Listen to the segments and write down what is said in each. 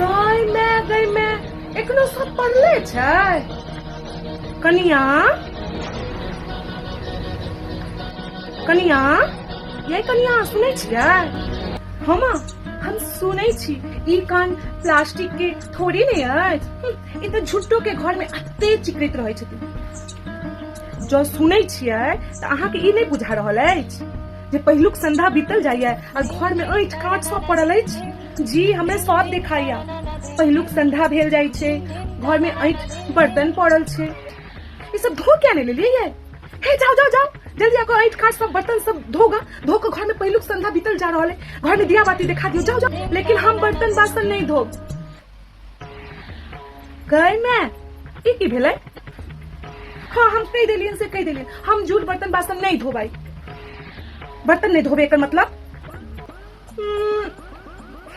गई मैं, गई मैं, एखनो सब पड़ले छै। कनिया, कनिया, ये कनिया, सुनै छियै? हम हम सुनै छी। ई कान प्लास्टिक के थोड़ी ने अछि। ई तऽ झुट्टो के घर में एते चिकरैत रहै छथिन। जँ सुनै छियै तऽ अहाँके ई नहि बुझा रहल अछि जे पहिलुक संधा बीतल जाइया आ घर में ऐंठ काँच सब पड़ल अछि? जी, हमे सब देखाइया। पहिलुक संधा भेल जाइ छै, घर में ऐंठ बर्तन पड़ल छै। ई सब धो किया नहि लेलियै ये? हे, जाओ जाओ जाओ, जल्दी आको ऐंठ काँच सब बर्तन सब धोगा, धो के घर में पहिलुक संधा बीतल जा रहल है, घर में दिया बाती देखा दियो, जाओ जाओ। लेकिन हम बर्तन बासन नहीं धोब। गई मैं, ई की भेलै? हाँ, हम कहि देलियन से कहि देलियन, हम जूठ बर्तन बासन नहीं धोबै। बर्तन नहीं धोबै एकर मतलब?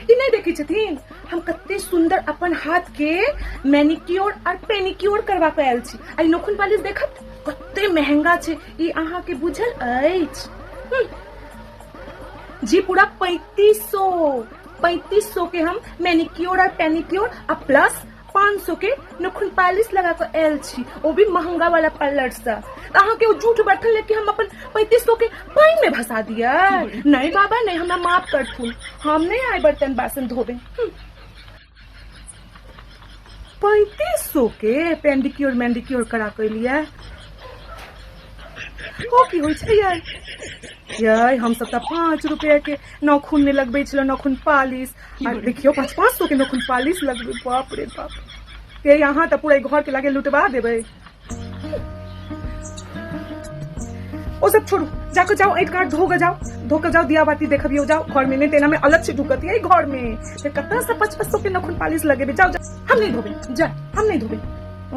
ई नहीं देखै छथिन हम कते सुंदर अपन हाथ के मैनिक्योर और पेनिक्योर करवा के आयल छी। आ ई नखुन पालिश देखत कते महंगा छै, ई अहाँ के बुझल अछि? जी, पूरा 3500 के हम मैनिक्योर और पेनिक्योर आ प्लस 500 के नखुन पालिश लगा के आयल छी, ओ भी महंगा वाला पार्लर से। तऽ अहाँ के ओ जूठ बर्तन लेके हम अपन 3500 के पानि में भसा दिया? नहीं बाबा नहीं, हमरा माफ करथुन, हम नहीं आए बर्तन बासन धोबे। 3500 के पेंडिक्योर मैंडिक्योर करा के लिए ओ की होइ छै यार? यै, हम सब तऽ 5 रुपया के नखुन नहि लगबै छलहुँ नखुन पालिश, आ देखियौ 500 के नखुन पालिश लगबै। बाप रे बाप! ये अहाँ तऽ पूरा घर के लागे लुटवा देबै। ओ सब छोड़ू, जाके जाओ, ऐठ काट धो के जाओ, धो के जाओ, दिया बाती देखबियो, जाओ घर में, नहीं तेना में अलग से ढुकत है घर में। फिर कतऽ से 500 के नखुन पालिश लगेबे? जाओ जाओ, हम नहीं धोबे, जा, हम नहीं धोबे।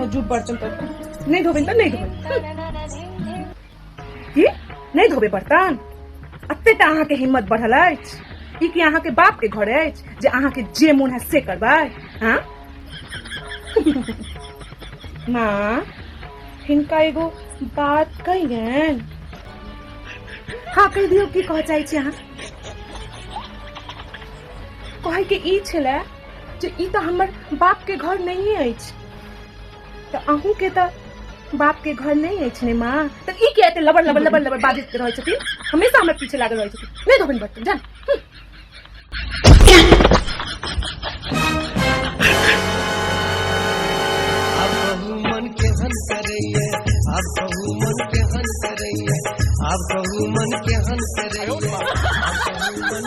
ओ जूठ बर्तन तर नहीं धोबे तऽ नहीं धोबे। की नहीं धोबे बर्तन? अते तऽ अहाँके हिम्मत बढ़ल अछि? ई कि अहाँके बाप के घर अछि जे अहाँके जे मोन है से करबै? हाँ माँ, हिनका एगो बात कहियन। हाँ, कहि दियौ, की कहऽ चाहै छी अहाँ? कहै के ई छलै जे ई तऽ हमर बाप के घर नहिए अछि, तऽ अहूँ के तऽ बाप के घर नहीं अछि ने माँ? तऽ ई किया एते लबर लबर लबर लबर बाजैत रहै छथिन, हमेशा हमर पीछे लागल रहै छथिन? नहि धोबनि बर्तन, जान। आब कहू मन केहन करैये, आब कहू मन केहन करैये, आब कहू मन केहन करैये, आब कहू मन।